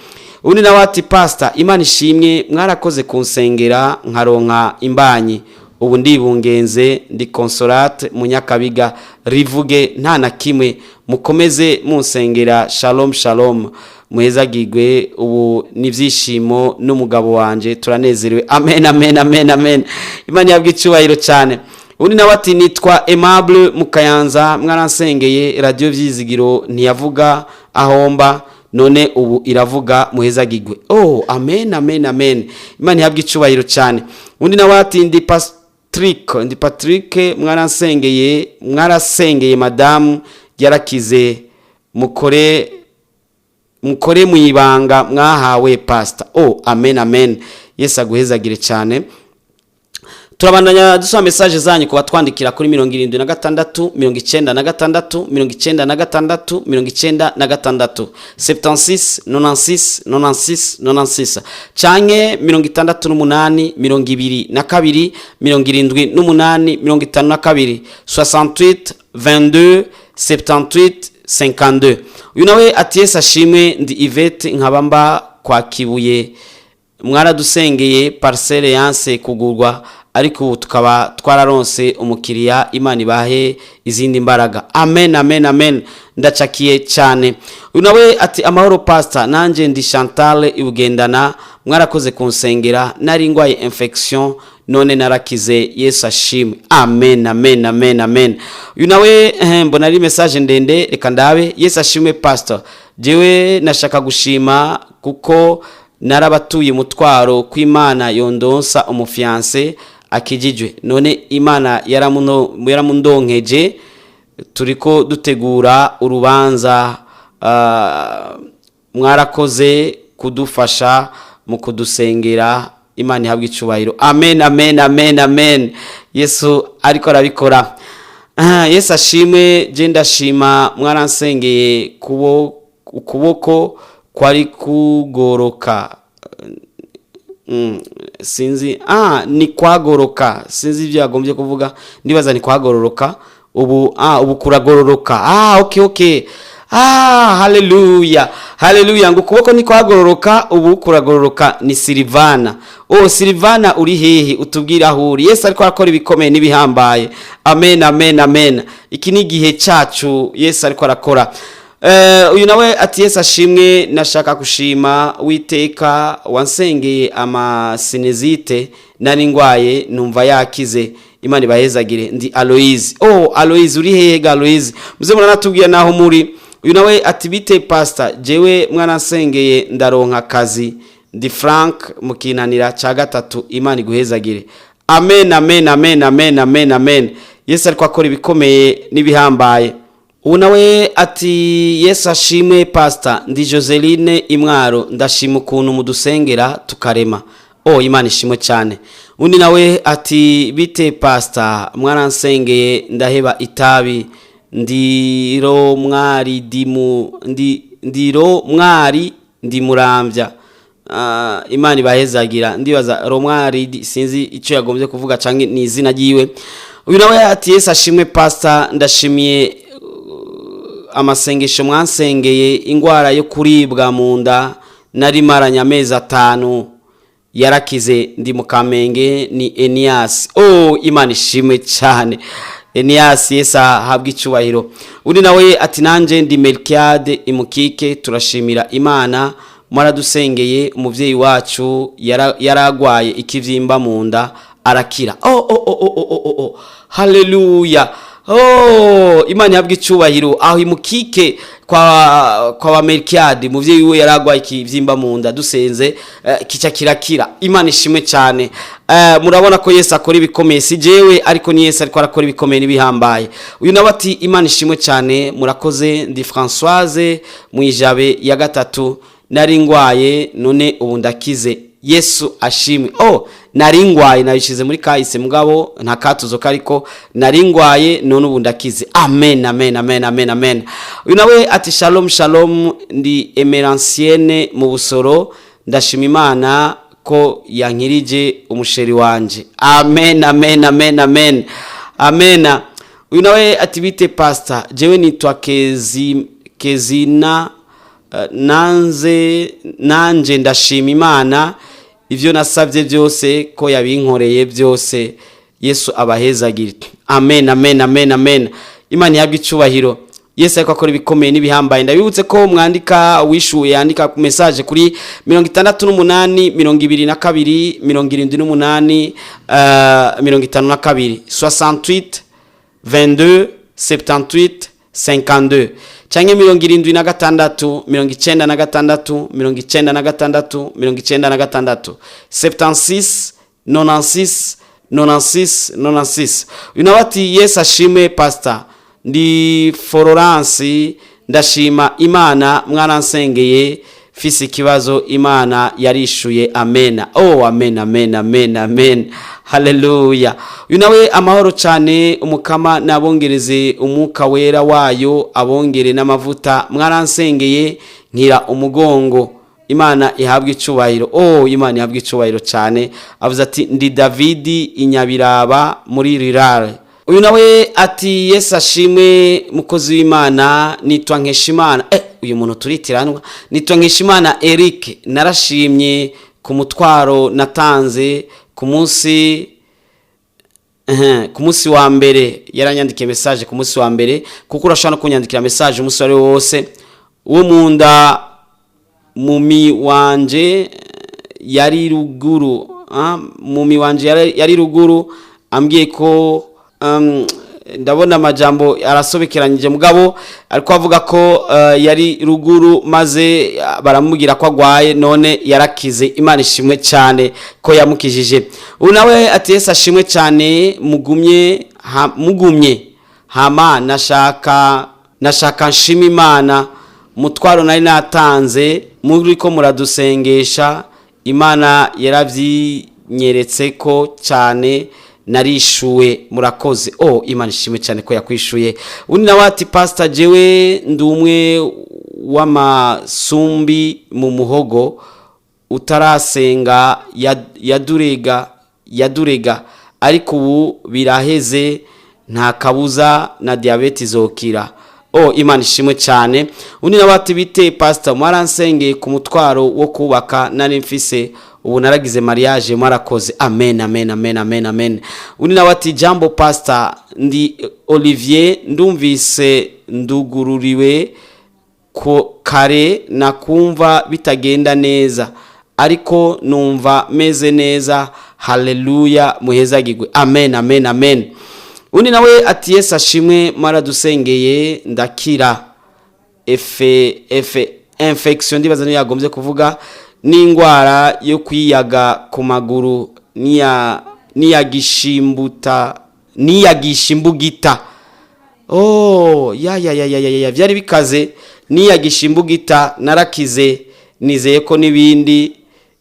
Speaker 6: Undi nawe ati: "Pastor, Imana ishimwe, mwarakoze kunsengera nkaronka imbanyi, ubu ndibungenze, ndi Consolate Munyakabiga Rivuge, nta na kimwe, mukomeze munsengera. Shalom, shalom, muhezagirwe, ubu n'ibyishimo n'umugabo wanje turanezerewe." Amen, amen, amen, amen. Imana yabwa icyubahiro cyane. Undi nawe ati: "Nitwa Aimable Mukayanza, mwaransengeye, Radiyo Byizigiro ntiyavuga ahomba, none ubu iravuga, muhezagirwe." Oh, amen, amen, amen. Imana ihabwe icubahiro cyane. Undi nawe ati: "Ndi Patrick, ndi Patrick, mwaransengeye, mwarasengeye madamu yarakize, mukore mukore mu ibanga mwahawe, pastor." Oh, amen, amen. Yesu aguhezagire cyane. Turabandanya dusoma message zanyu kuba twandikira kuri 76 96 96 96, 76 96 96 96 canke 68 22 78 52, 68 22 78 52. Uyu nawe ati: "Yesu ashimwe, ndi Yvette, nkaba mba kwa Kibuye, mwaradusengeye parcelle yanse kugurwa, ariko ubu tukaba twararonse umukiriya, Imana ibahe izindi mbaraga." Amen, amen, amen. Ndacakiye cyane. Uyu nawe ati: "Amahoro pastor, nanjye ndi Chantal Ibugendana, mwarakoze kunsengera, nari ndwaye infection none narakize, Yesu ashimwe." Amen, amen, amen, amen. Uyu nawe mbona ari message ndende, reka ndabe. "Yesu ashimwe pastor, jewe nashaka gushima kuko narabatuye umutwaro kw'Imana yondonsa umufiancé akijijwe, none Imana yaramundonkeje, turiko dutegura urubanza. Mwarakoze kudufasha mu kudusengera, Imana ihabwe icubahiro." Amen, amen, amen, amen. Yesu ariko arabikora. Yesu ashimwe, je ndashima, mwaransengeye kubo ukuboko kwari kugoroka. Sinzi, ni kwagoroka, sinzi ibyo yagombye kuvuga, ndibaza ni kwagororoka. Ubu ubu kuragororoka. Okay, haleluya, haleluya. Ngo ukuboko ni kwagororoka, ubu kuragororoka. Ni Silivana. Oh Silivana, uri hehe? Utubwire aho uri. Yesu ariko arakora ibikomeye n'ibihambaye. Amen, amen, amen. Iki ni igihe cyacu, Yesu ariko arakora. Uyu nawe ati: "Yesu ashimwe, nashaka gushima Witeka wansengeye amasinusite nari ngwaye, numva yakize. Imana ibahezagire, ndi Aloise." Oh Aloise, uri hehe ga Aloise? Muze muranatubwira naho muri. Uyu nawe ati: "Bite pastor, jewe mwaransengeye ndaronka akazi, ndi Frank mukinanira cya gatatu, Imana iguhezagire." Amen, amen, amen, amen, amen, amen. Yesu ariko akora ibikomeye n'ibihambaye. Ubu nawe ati: "Yesu ashimwe pastor, ndi Joseline Imwaro, ndashima ukuntu mudusengera tukarema." Oh, Imana ishimwe cyane. Undi nawe ati: "Bite pastor, mwaransengeye ndaheba itabi, ndiro mwari dimu ndi ndiro mwari ndi Murambya. Imana ibahezagira." Ndibaza Romwari sinzi icyo yagombye kuvuga canke ni izina ryiwe. Uyu nawe ati: "Yesu ashimwe pastor, ndashimiye amasengesho mwansengeye, ingwara yo kuribwa mu nda nari maranye amezi 5 yarakize, ndi mu Kamenge, ni Enias." Oh, Imana ishimwe cyane Enias, Yesu ahabwa icubahiro. Undi nawe ati: "Nanje ndi Melkiade Imukike, turashimira Imana, mwaradusengeye, umuvyeyi wacu yaragwaye ikivyimba mu nda arakira." Oh, oh, oh, oh, oh, oh, oh. Haleluya. Oh, Imana ihabwa icubahiro. Aho Imukike kwa ba Melkiade, muvyeyi we yaragwaye ikivyimba mu nda, dusenze kica kirakira. Imana ishimwe cyane. Murabona ko Yesu akora ibikomeye. Si jewe ariko ni Yesu ariko arakora ibikomeye n'ibihambaye. Uyu nawe ati: "Imana ishimwe cyane, murakoze, ndi Françoise Mwijabe ya gatatu, nari ngwaye none ubu ndakize, Yesu ashimwe." Oh, nari ngwaye, nabishize muri kahise mugabo nta katuzo kariko, nari ngwaye none ubu ndakize. Amen, amen, amen, amen, amen. Uyu nawe ati: "Shalom, shalom, ndi Emerancienne mu Busoro, ndashima Imana ko yankirije umuchéri wanje." Amen, amen, amen, amen, amen. Uyu nawe ati: "Bite pastor, jewe nitwa Kezi Kezina, nanze nanje ndashima Imana ivyo nasabye byose ko yabinkoreye byose, Yesu abahezagire." Amen, amen, amen, amen. Imana ihabwe icubahiro. Yesu ariko akora ibikomeye n'ibihambaye. Ndabibutse ko mwandika, wishuye yandika ku message kuri 68 22 78 52, 68 22 78 52, canke 76 96 96 96, 76 96 96 96. Uyu nawe ati: "Yesu ashimwe pastor, ndi Florence, ndashima Imana, mwaransengeye fise ikibazo, Imana yarishuye, amena." Oh, amen, amen, amen, amen, haleluya. Uyu nawe: "Amahoro cyane, Umukama nabongereze umwuka wera wayo, abongere n'amavuta, mwaransengeye nkira umugongo, Imana ihabwa icubahiro." Oh, Imana ihabwa icubahiro cyane. Avuze ati: "Ndi Davidi Inyabiraba muri rirare." Uyu nawe ati: "Yesu ashimwe mukozi w'Imana, nitwa Nkeshimana." Uyu muntu turitiranwa. "Nitwa Nkeshimana Eric, narashimye ku mutwaro natanze ku munsi." Ku munsi wa mbere yaranyandikiye message ku munsi wa mbere, kuko urashobora no kunyandikira message umunsi wari wose. Uwo munda mumi wanje yari ruguru, mumi wanje yari ruguru ambwiye ko ndabona amajambo arasobekeranyije, mugabo ariko avuga ko yari ruguru maze baramubwira ko agwaye, none yarakize. Imana ishimwe cyane ko yamukijije. Ubu nawe ati Yesu ashimwe cyane, mugumye mugumye hama nashaka nshima Imana, umutwaro nari natanze muri ko muradusengesha, Imana yarabyinyeretse ko cyane narishuwe, murakoze. Oh, Imana ishimwe cyane ko yakwishuye. Undi nawe ati pastor, jewe ndi umwe w'amasumbi mu muhogo utarasenga yadurega, ariko ubu biraheze, nta kabuza na diyabete izokira. Oh, Imana ishimwe cyane. Undi nawe ati bite pastor, mwaransengeye ku mutwaro wo kubaka nari mfise, ubu naragize mariage, mwarakoze. Amen, amen, amen, amen, amen. Undi nawe ati jambo pastor, ndi Olivier, ndumvise ndugururiwe ko kare nakumva bitagenda neza, ariko numva meze neza. Haleluya, muhezagirwe. Amen, amen, amen. Undi nawe ati Yesu ashimwe, mwaradusengeye ndakira efe efe infection, ndibaza niyo yagombye kuvuga, n'indwara yo kwiyaga ku maguru niya niyagishimbuta niyagishimbugita. Oh, ya ya ya ya ya ya, byari bikaze, niyagishimbugita narakize, nizeye ko n'ibindi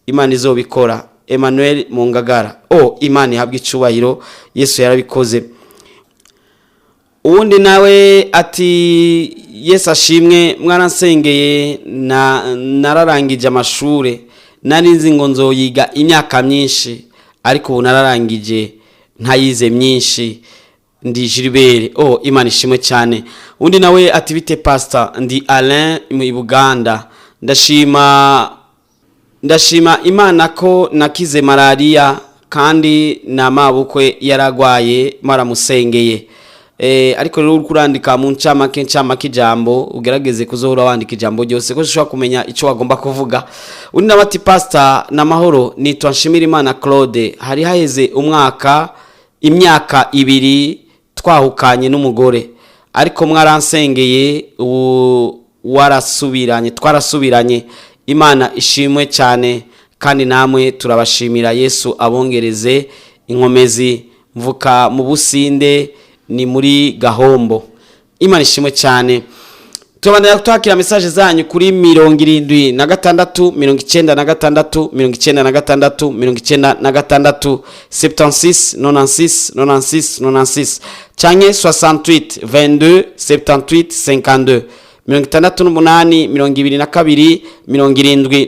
Speaker 6: Imana izobikora. Emmanuel Mungagara. Oh, Imana ihabwe icubahiro, Yesu yarabikoze. Uwundi nawe ati Yesu ashimwe, mwaransengeye na nararangije amashure, nari nzi ngo nzoyiga imyaka myinshi, ariko ubu nararangije ntayize myinshi, ndi Gilbert. Oh, Imana ishimwe cyane. Undi nawe ati bite pastor, ndi Alain mu Buganda, ndashima Imana ko nakize malaria kandi na mabukwe yaragwaye maramusengeye. Ariko rero uriko urandika mu ncamake ijambo, ugerageze kuzohora wandika ijambo ryose ko ushobora kumenya ico wagomba kuvuga. Undi nawe ati pastor, namahoro, nitwa Nshimirimana Claude, hari haheze umwaka imyaka 2 twahukanye n'umugore, ariko mwaransengeye ubu warasubiranye, twarasubiranye. Imana ishimwe cyane kandi namwe turabashimira, Yesu abongereze inkomezi. Mvuka mu Businde, ni muri Gahombo. Imana ishimwe cyane. Tubandanya twakira message zanyu kuri 76 96 96 96 76 96 96 96 canke 68 22 78 52, 68 22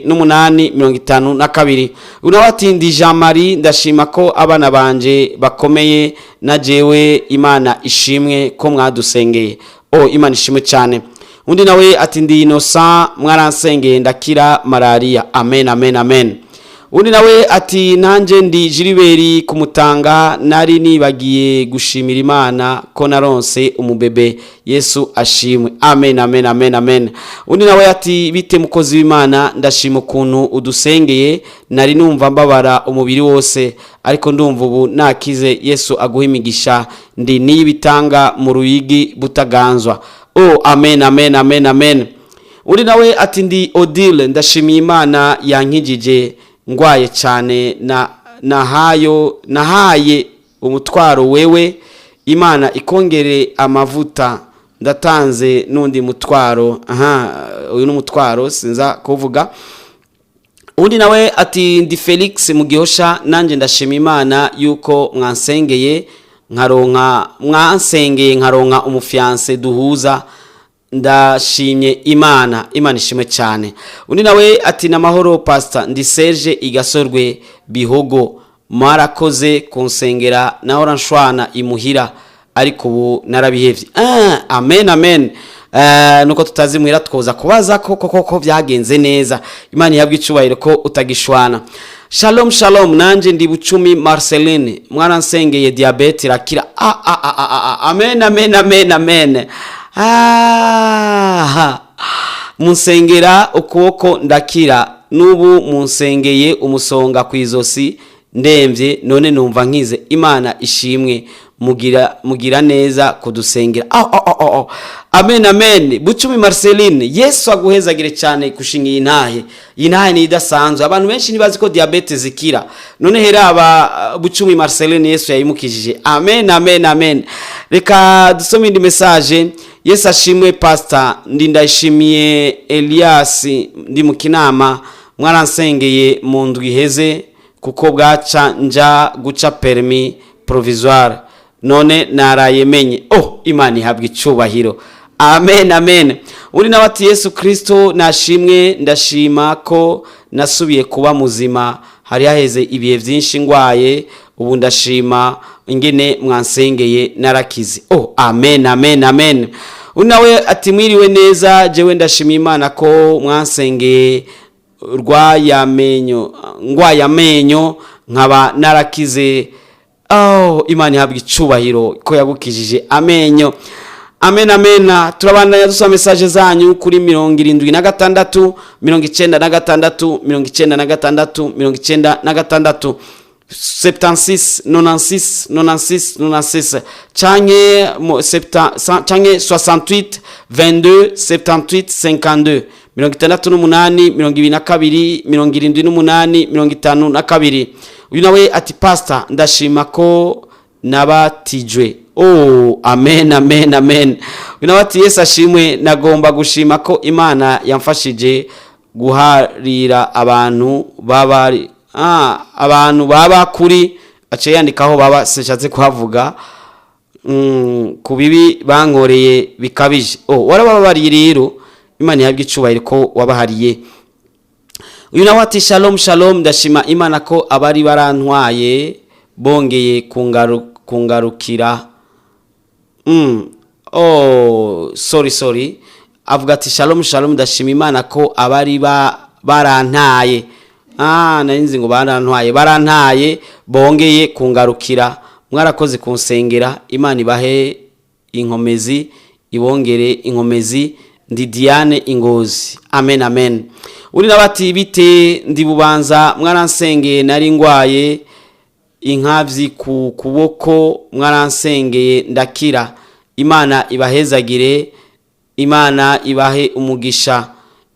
Speaker 6: 78 52. Unawe ndi Jean Marie, ndashima ko abana banje bakomeye na jewe, Imana ishimwe ko mwadusengeye. Oh, Imana ishimwe cyane. Undi nawe ati ndi Innocent, mwaransengeye ndakira malaria. Amen, amen, amen. Undi nawe ati nanje ndi Gilbert kumutanga, nari nibagiye gushimira Imana ko naronse umubebe, Yesu ashimwe. Amen, amen, amen, amen. Undi nawe ati bite mukozi w'Imana, ndashima ukuntu udusengeye, nari numva mbabara umubiri wose, ariko ndumva ubu nakize, Yesu aguha imigisha. Ndi niyibitanga mu Ruyigi Butaganzwa. Oh, amen, amen, amen, amen. Undi nawe ati ndi Odile, ndashimiye Imana yankijije ngwaye cyane, na nahayo nahaye umutwaro wewe, Imana ikongere amavuta, ndatanze n'undi mutwaro. Aha, uyu ni umutwaro sinza kuvuga. Undi nawe ati ndi Felix mu Gihosha, nanjye ndashima Imana yuko mwansengeye nkaronka, mwansengeye nkaronka umufiance duhuza, ndashimye Imana. Imana ishimwe cyane. Undi nawe ati namahoro pastor, ndi Serge Igasorwe Bihogo, mwarakoze kunsengera, nahora nshwana imuhira ariko ubu narabihevye. Amen, amen. Nuko tutazi muhira twoza kubaza ko koko ko byagenze neza. Imana ihabwe icubahiro ko utagishwana. Shalom shalom, nanje ndi Bucumi Marceline, mwaransengeye diabete irakira. Ah, ah, ah, ah, ah. Amen, amen, amen, amen. Ah, munsengera ukuboko ndakira, n'ubu munsengeye umusonga ku izosi ndemvye, none numva nkize. Imana ishimwe, mugira neza kudusengera. Oh, oh, oh, oh. Amen, amen. Bucumi Marceline, Yesu aguhezagire cyane gushinga iyi ntahe. Iyi ntahe ni idasanzwe, abantu benshi ntibazi ko diabete zikira. None hera aba Bucumi Marceline, Yesu yayimukijije. Amen, amen, amen. Reka dusome indi message. Yesu ashimwe pastor, ndi Ndayishimiye Elias, ndi mu Kinama. Mwaransengeye mu ndwi iheze kuko bwaca nja guca permis provisoire, none naraye menye. Oh, Imana ihabwa icubahiro. Amen, amen. Uri nawe ati: "Yesu Kristo nashimwe, ndashima ko nasubiye kuba muzima, hari haheze ibihe byinshi ngwaye, ubu ndashima ingene mwansengeye narakize." Oh, amen, amen, amen. Undi nawe ati: "Mwiriwe neza, jewe ndashima Imana ko mwansengeye rwayamenyo, ngwaye amenyo nkaba narakize." Oh, Imana ihabwa icubahiro ko yagukijije amenyo. Amen, amen. Turabandanya dusoma message zanyu kuri 76 96 96 96, 76 96 96 96 canke canke 68 22 78 52, 68 22 78 52. Uyu nawe ati: "Pastor, ndashima ko nabatijwe." Oh, amen, amen, amen. Uyu nawe ati: "Yesu ashimwe, nagomba gushima ko Imana yamfashije guharira abantu baba abantu baba kuri," aciye yandikaho baba, sinshatse kuhavuga, ku bibi bankoreye bikabije. Oh, warababariye rero, Imana ihabwe icubahiro ko wabahariye. Uyu nawe ati: "Shalom shalom, ndashima Imana ko abari barantwaye bongeye kungarukira." Oh, sorry, sorry. Avuga ati: "Shalom shalom, ndashima Imana ko abari barantaye." Ah, nari nzi ngo barantwaye. "Barantaye bongeye kungarukira. Mwarakoze kunsengera, Imana ibahe inkomezi, ibongere inkomezi. Ndi Diane Ingozi." Amen, amen. Uri nawe ati: "Bite, ndi Bubanza, mwaransengeye, nari ngwaye inkavyi ku kuboko, mwaransengeye ndakira. Imana ibahezagire, Imana ibahe umugisha.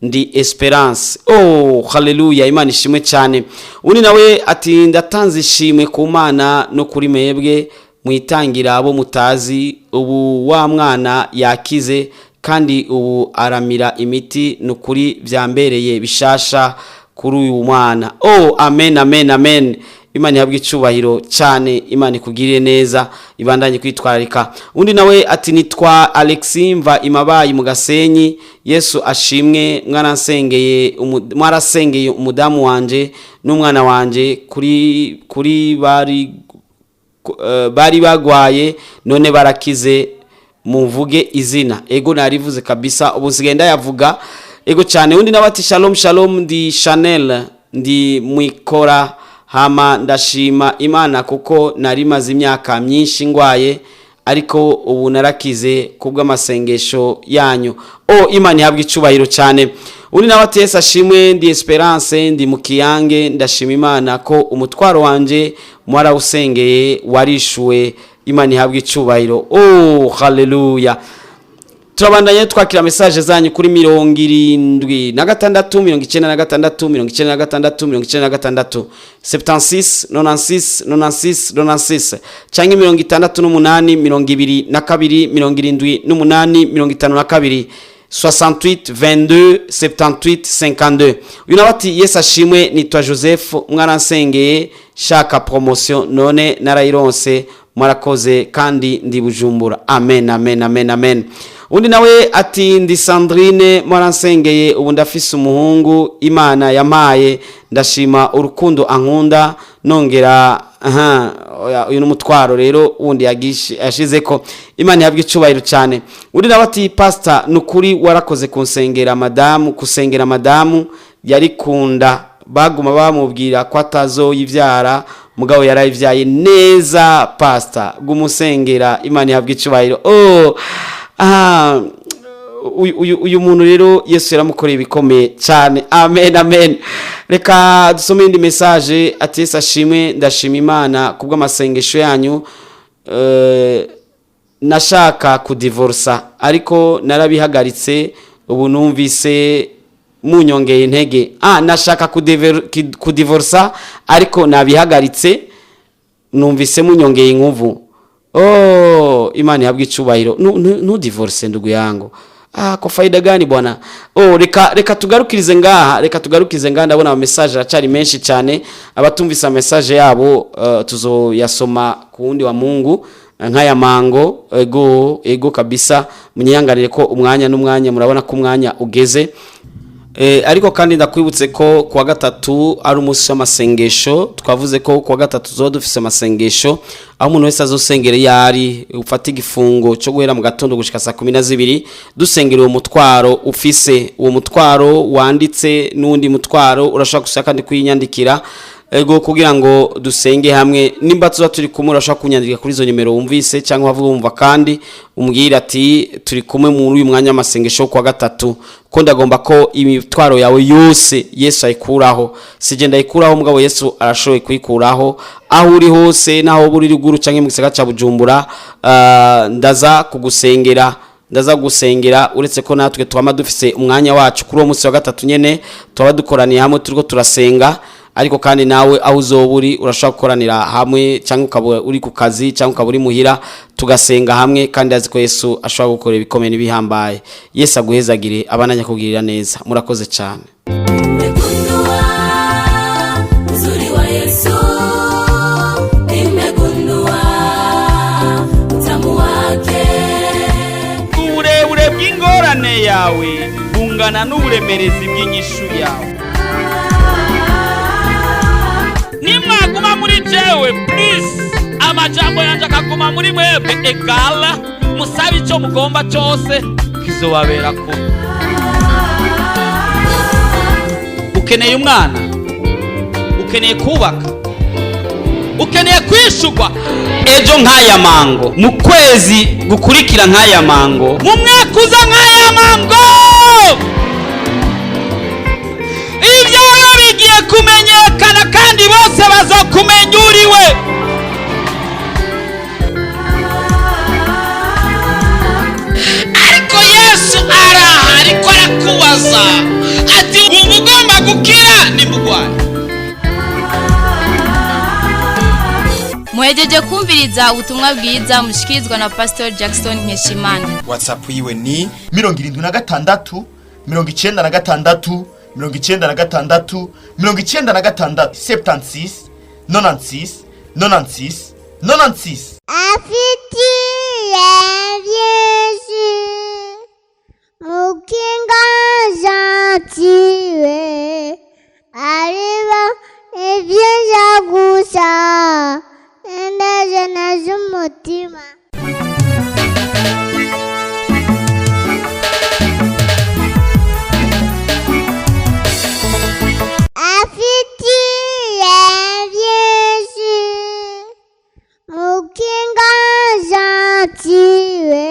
Speaker 6: Ndi Esperance." Oh, haleluya, Imana ishimwe cyane. Undi nawe ati: "Ndatanze ishimwe ku Mana no kuri mwebwe mwitangira abo mutazi. Ubu wa mwana yakize kandi ubu aramira imiti, ni ukuri byambereye bishasha kuri uyu mwana." Oh, amen, amen, amen. Imana ihabwe icubahiro cyane, Imana ikugirire neza, ibandanye kwitwararika. Undi nawe ati: "Nitwa Alexi, mva Imabayi mu Gasenyi. Yesu ashimwe, mwarasengeye umudamu wanje n'umwana wanje kuri bari bagwaye, none barakize. Muvuge izina." Ego, narivuze kabisa, ubu nsigaye ndayavuga. Ego cyane. Undi nawe ati: "Shalom shalom, ndi Chanel, ndi Mwikora. Hama ndashima Imana kuko nari maze imyaka myinshi ngwaye, ariko ubu narakize kubw'amasengesho yanyu." O, Imana ihabwa icubahiro cyane. Undi nawe ati: "Yesu ashimwe, ndi Esperance, ndi mu Kiyange. Ndashima Imana ko umutwaro wanje mwarawusengeye warishuwe. Imana ihabwa icubahiro." Oh, haleluya. Turabandanya twakira message zanyu kuri 76 96 96 96, 76 96 96 96, canke 68 22 78 52, 68 22 78 52. Uyu nawe ati: "Yesu ashimwe, nitwa Joseph, mwaransengeye shaka promotion, none narayironse, mwarakoze, kandi ndi Bujumbura." Amen, amen, amen, amen. Undi nawe ati: "Ndi Sandrine, mwaransengeye, ubu ndafise umuhungu Imana yampaye, ndashima urukundo ankunda nongera." Aha, oya, uyu ni umutwaro rero wundi yashize ko. Imana ihabwa icubahiro cyane. Undi nawe ati: "Pastor, ni ukuri warakoze kunsengera madamu, kusengera madamu yari kunda." Baguma bamubwira ko atazoyivyara, mugabo yarayivyaye neza. Pastor, gumusengera, Imana ihabwa icubahiro. Oh, ah, uyu muntu rero Yesu yaramukoreye ibikomeye cyane. Amen, amen. Reka dusome indi message. Ati: "Yesu ashimwe, ndashima Imana kubw'amasengesho yanyu. Nashaka kudivorsa ariko narabihagaritse, ubu numvise munyongeye intege." Ah, nashaka kudivorsa ariko nabihagaritse, numvise munyongeye inkuvu. Oh, Imana ihabwe icubahiro. Ntudivorce ndugu yangu. Ah, kwa faida gani bwana? Oh, reka tugarukirize ngaha, reka tugarukirize ngaha. Ndabona ama message aracari menshi cyane. Abatumvise ama message yabo, tuzoyasoma ku wundi wa Mungu nk'aya mango. Ego, ego kabisa, munyihanganire ko umwanya n'umwanya, murabona ko umwanya ugeze. Ariko kandi ndakwibutse ko kuwa gatatu ari umunsi w'amasengesho. Twavuze ko kuwa gatatu tuzoba dufise amasengesho, aho umuntu wese azosengera iyo ari, ufata igifungo cyo guhera mu gatondo gushika saa 12, dusengera uwo mutwaro ufise, uwo mutwaro wanditse n'undi mutwaro urashobora gusa kandi kuyinyandikira. Ego, kugira ngo dusenge hamwe. Nimba tuza turi kumwe, urashobora kunyandika kuri izo nimero wumvise, cyangwa wavuga wumva, kandi umbwira ati: "Turi kumwe muri uyu mwanya w'amasengesho wo kuwa gatatu, ko ndagomba ko imitwaro yawe yose Yesu ayikuraho." Sije ndayikuraho, mugabo Yesu arashoboye kuyikuraho. Aho uri hose, naho uri ruguru cyangwa mu gisagara ca Bujumbura, ndaza kugusengera, ndaza gusengera. Uretse ko natwe twama dufise umwanya wacu kuri uwo munsi wa gatatu nyene, tuba dukoraniye hamwe turiko turasenga. Ariko kandi nawe aho uzoba uri, urashobora gukoranira hamwe, cyangwa ukaba uri ku kazi, cyangwa ukaba uri muhira, tugasenga hamwe. Kandi azi ko Yesu ashobora gukora ibikomeye n'ibihambaye. Yesu aguhezagire, abananya kugirira neza. Murakoze cyane.
Speaker 3: Nimegundua uzuri wa Yesu, nimegundua utamu wake.
Speaker 1: Uburebure bw'ingorane yawe bungana n'uburemerezi bw'inyishu yawe. Nimwaguma muri jewe plus amajambo yanje akaguma muri mwebwe égale musabe icyo mugomba cyose, kizobabera kuba. Ukeneye umwana, ukeneye kubaka, ukeneye kwishurwa.
Speaker 6: Ejo nk'aya mango, mu kwezi gukurikira nk'aya mango,
Speaker 1: mu mwaka uza nk'aya mango, ibyawe bigiye kumenyekana kandi bose bazokumenya uriwe. Ariko Yesu araha, ariko arakubaza ati: "Wumva ugomba gukira nimugwaye?"
Speaker 2: Muhejeje kumviriza ubutumwa bwiza mushikirizwa na Pastor Jackson Nkeshimana.
Speaker 7: WhatsApp yiwe ni
Speaker 4: 76 96 96 96, 76 96 96 96.
Speaker 5: Afitiye byinshi mukinga gentile, ariba ibyiza gusa indajana z'umutima. Afitiye byinshi mukinga gentile.